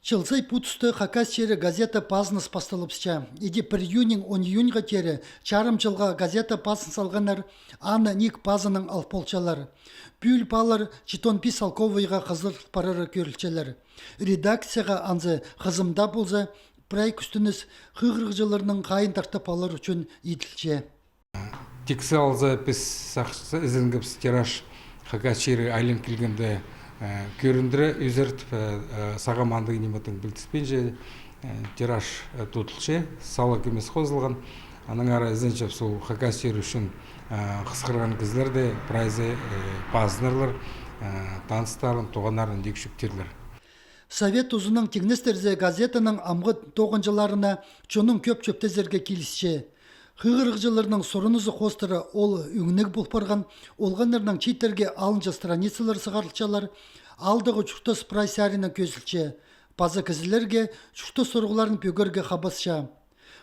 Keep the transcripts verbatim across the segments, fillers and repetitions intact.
Чыл сай пу туста «Хакас чирі» газета пазыныс пасталыбысча. Иди пір июньнең он июньға теере чарым чылға газета пазын салғаннар, аны ниик пазынаң ал полчалар. Пӱӱл палалар читон пис салковайға хызырыл парары кӧрілчелер. Редакцияға анзы хызымда полза, прай кӱстеніс хығырығҷыларның хайиин тартып алар ӱчӱн иділче. Тиксі алза, піс сағысчы ізенгебіс тираж «Хакас чирі» айлан килгенде, э, кӧріндіре ӧзіртіп, э, э, сағам андағ ниме тың пілдіспинче, э, тираж, э, тудылча, сала кӧмес хозылған. Аннаңар ізенчебіс, ол «Хакас чирі» ӱчӱн, э, хысхырған кізілер дее, прайзы, э, пазынарлар, э, таныстарын, туғаннарын ідӧк чӧптерлер. Совет тузының тиңнестірзе газетаның амғы тоғынҷыларына чонның кӧп чӧптезерге килісче. Хығырығҷыларның сурынызы хоостыра ол ӧңніг пол парған, олғаннарның чииттерге алынҷа страницалар сығарылчалар, аалдағы чуртас прай саринаң кӧзілче. Паза кізілерге чуртас сурығларын пӧгерге хабасча.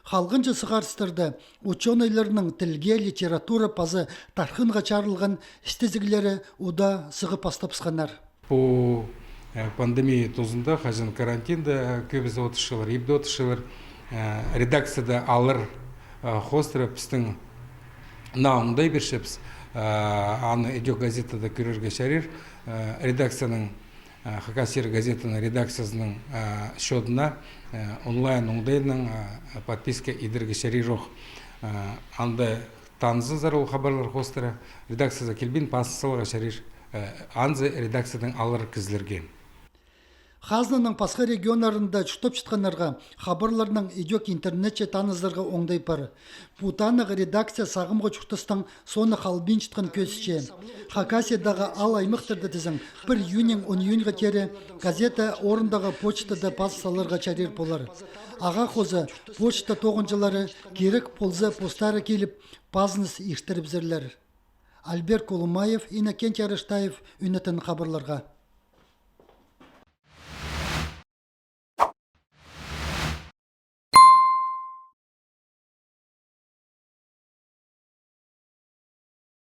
Халғанҷы сығарыстарда учёныйларның тілге, литература паза тархынға чарылған істезіглері удаа сығып пастабысханнар. Пу, э, пандемия тузында, хаҷан карантинда, э, кӧбізі одырчалар, ибде одырчалар, э, редакцияда алар, э, хоостыра пістің наа оңдай пирчебіс, э, аны ідӧк газетада кӧрерге чарир, э, редакцияның, э, «Хакас чирі» газетаның редакциясының, э, счётына, э, онлайн оңдайнаң, э, подписка идерге чарир ох. Э, анда танызынзар ол хабарлар хоостыра, редакцияда килбин пазын саларға чарир, э, анзы редакциядаң алар кізілерге. Хазнаның пасха регионнарында чуртапчатханнарға хабарларнаң ідӧк интернетче танызарға оңдай пар. Пу танығ редакция сағамғы чуртастың соонаң халбинчатхан кӧзітче. Хакасиядағы аал аймахтарда тізең, пір июньнең он июньға теере газета орындағы почтада пазын саларға чарир полар. Ағаа хоза почта тоғынҷылары кирек полза постары киліп, пазыныс иртірібізерлер. Альберт Колумаев, Иннокентий Араштаев, Ӱнетін хабарларға.